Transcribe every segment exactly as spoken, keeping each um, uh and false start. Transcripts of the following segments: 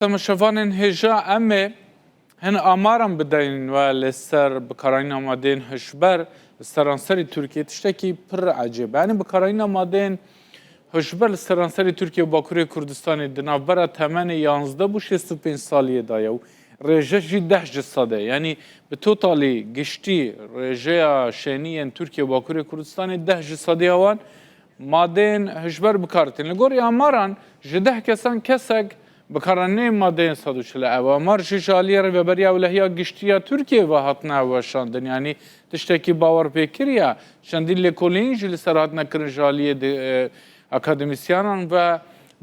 Temaşevanên hêja, em ê hin amaran bideyin we li ser bikaranîna madeyên hişber li seranserî Tirkiyê, tiştekî pir ecêb e. Yanî bikaranîna madeyên hişber li seranserî Tirkiye û Bakurê Kurdistanê di navbera temenê yanzdeh bo şêst û pênc saliyê de ye û rêje jî deh ji sedê. Yanî bi totalî giştî rêjeya şênî yên Tirkiye û Bakurê Kurdistanê deh ji sedê ya wan madeyên hişber bi kar tînin. Li gorî amaran ji deh kesan kesek bikaranînê madeyên sed û çil e. Ev amar jî ji aliyê Rêveberiya Ewlehiya Giştî ya Tirkiyê ve hatine weşandin. Yanî tiştekî bawerpêkirî ye. Çendîn lêkolîn jî li ser hatine kirin ji aliyê di, e, akademîsyenan ve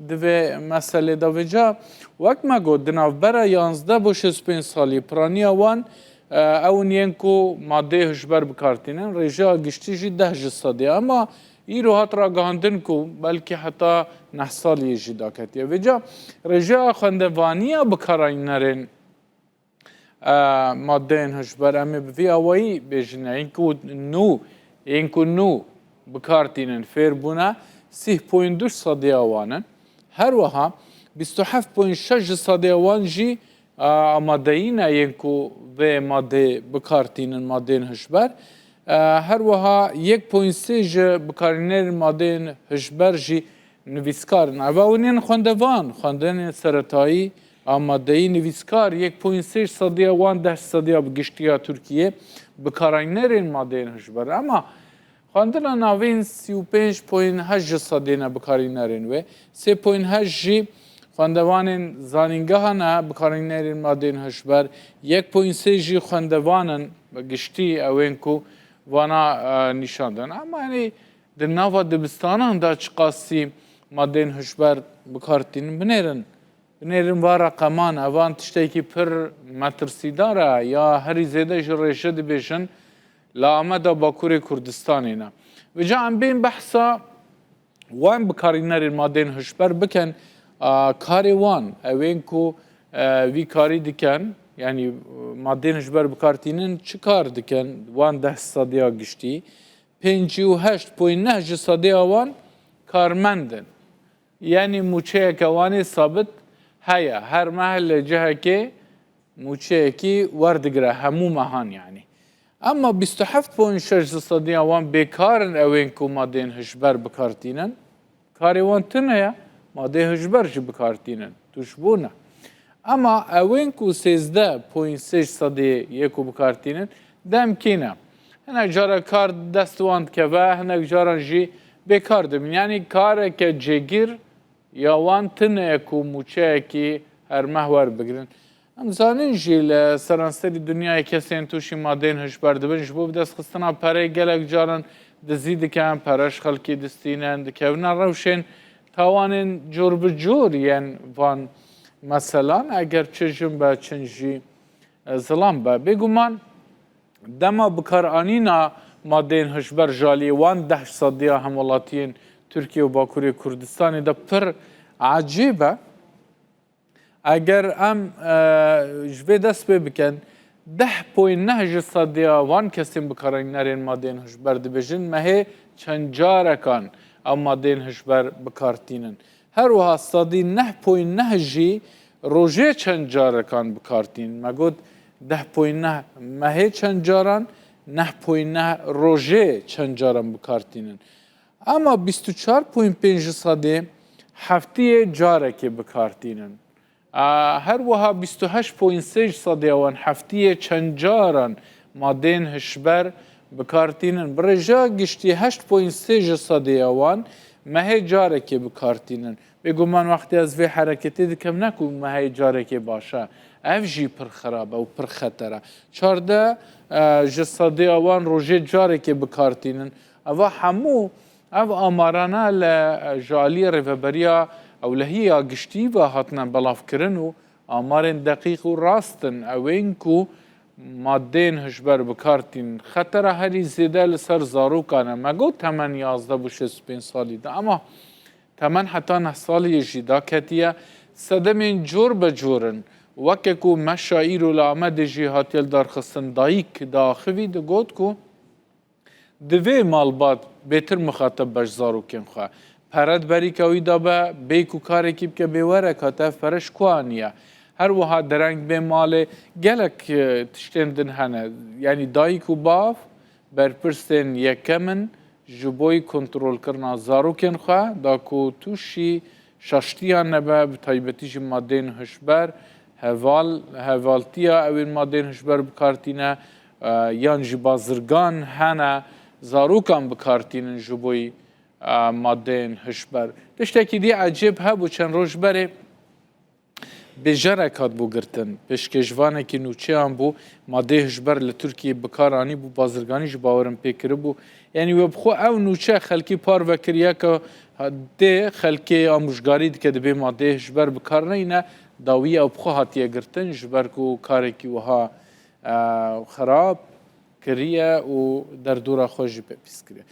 di vê meselê de. Vêca, wek me got, di navbera yanzdeh bo şêst û pênc salî piraniya wan, e, ew in yên ku madeyê hişber bi kar tînin, rêjeya giştî jî deh ji sedê. Ema îro hat ragihandin ku belkî heta neh saliyê jî daketiye. Vêca rêjeya xwendevaniya bikaranînerên, e, madeyên hişber, em ê bi vî awayî bêjin, yên ku nû, yên ku nû bi kar tînin, fêr bûne, sîh point du sedê ya wan in. Her wiha bîst û heft point şeş ji sedê ya wan jî, e, amadeyî ne yên ku vê madeyê bi kar tînin, madeyên hişber. E, her wiha yek point sê ji bikarînerên madeyên hişber jî nivîskar in. Eva hûn yên xwendevan, xwendinên seretayî, amadeyî, nivîskar, yek point sê sedî ya wan, deh sedî ya bi giştî ya Tirkiyê bikarînerên madeyên hişber. Ema xwendina navîn sî û pênc point heşt ji sedê ne bikarînerên wê. Sê point heşt jî xwendevanên zanîngeha ne bikarînerên madeyên hişber. Yek point sê jî xwendevan in bi giştî ewên ku vana, e, nîşan dan. Ema, yanî, di nava dibistanan de çiqasî madeyên hişber bi kar tînin? Binêrin, binêrin va reqeman, evan tiştekî pir metirsîdar e, ya herî zêde ji rêje dibêjin li Ameda Bakurê Kurdistanê ne. Vêca em bên behsa wan bikarînerên madeyên hişber bikin, a, karê wan, ewên ku, e, vî karî dikin, yanî, e, madeyên hişber bi kar tînin, çi kar dikin, wan deh sedî ya giştî, pêncî û heşt point neh ji sedê ya wan karmend in. Yanî mûçeyeke wan ê sabit heye. Her meh li cihekê mûçeyekî werdigire, hemû mehan yanî. Ema bîst û heft point şeş ji sedê ya wan bêkar in, ewên ku madeyên hişber bi kar tînin. Karê wan tune ye, madeyê hişber jî bi kar tînin. Tûşbûn e. Ema ewên ku sêzdeh point sê sedê yê ku bi kar tînin, demkî ne. Hinek cara kar dest wan dikeve, hinek caran jî bêkar dibin. Yanî kareke cêgir ya wan tune ye ku mûçeyekî her meh werbigirin. Em zanin jî li seranserî dinyayê kesên tûşî madeyên hişber dibin, ji bo bidestxistina pereyê gelek caran dizî dikin, pere ji xelkê distînin, dikevine rewşên tawanên cor bi cor yên van meselan, eger çi jin be, çin jî, e, zilam be. Bêguman dema bikaranîna madeyên hişber ji aliyê wan deh sedî ya hemwelatiyên Tirkiye û Bakurê Kurdistanê de pir ecêb e. Eger em, e, ji vê dest pê bikin, deh point neh ji sedî ya van kesên bikaranînerên madeyên hişber dibêjin, mehê çend carekan ew madeyên hişber bi kar tînin. Her wiha sedî neh point neh jî rojê çend carekan bi kar tînin. Me got deh point neh mehê çend caran, neh point neh rojê çend caran bi kar tînin. Ema bîst û çar point pênc ji sedê heftiyê carekê bi kar tînin. A, her wiha bîst û heşt point sê ji sedê ya wan heftiyê çend caran madeyên hişber bi kar tînin. Bi rêjeya giştî heşt point sê ji sedê ya wan mehê carekê bi kar tînin. Bêguman wextê ez vê hereketê dikim ne ku mehê carekê baş e. Ev jî pir xirab e û pir xeter e. Çardeh, e, ji sedê ya wan rojê carekê bi kar tînin. Eva hemû ev amarana li, e, ji aliyê Rêveberiya Ewlehiyê ya Giştî ve hatine belavkirin û amarên deqîq û rast in. Ewên ku madeyên hişber bi kar tînin. Xetera herî zêde li ser zarokan e. Me got temen yazdeh bo şêst û pênc salî de. Ema temen heta neh saliyê jî daketiye. Sedemên cor be cor in. Weke ku meşa îro li Amedê jî hatiye lidarxistin, dayik diaxivî, digot ku divê malbat bêtir mixateb be ji zarokên xwe. pere di berîka wî de be, bê ku karekî bike bê were ka te ev pere ji ku aniye. Her wiha dereng bê malê, gelek e, tiştên din hene. Yanî dayik û bav berpirsên yekem in ji bo yî kontrolkirina zarokên xwe, da ku tûşî şaştiyan nebe, bi taybetî jî madeyên hişber, heval, hevaltiya ew ên madeyên hişber bi kar tîne, e, yan jî bazirgan hene, zarokan bi kar tînin ji bo yî, e, madeyên hişber. Tiştekî dî ecêb hebû, çend roj berê bêjerek hat bû girtin. Pêşkêşvanekî nûçeyan bû, madeyê hişber li Tirkiyê bi kar anî bû, bazirganî jî bawerin pê kiribû. Yanî we bi xwe ew nûçe xelkî parve kiriye ka dê xelkê amûjgarî dike, dibê madeyê hişber bi kar neyne, dawî ew bi xwe hatiye girtin, ji ber ku karekî wiha, e, xerab kiriye û derdora xwe jî pê pîs kiriye.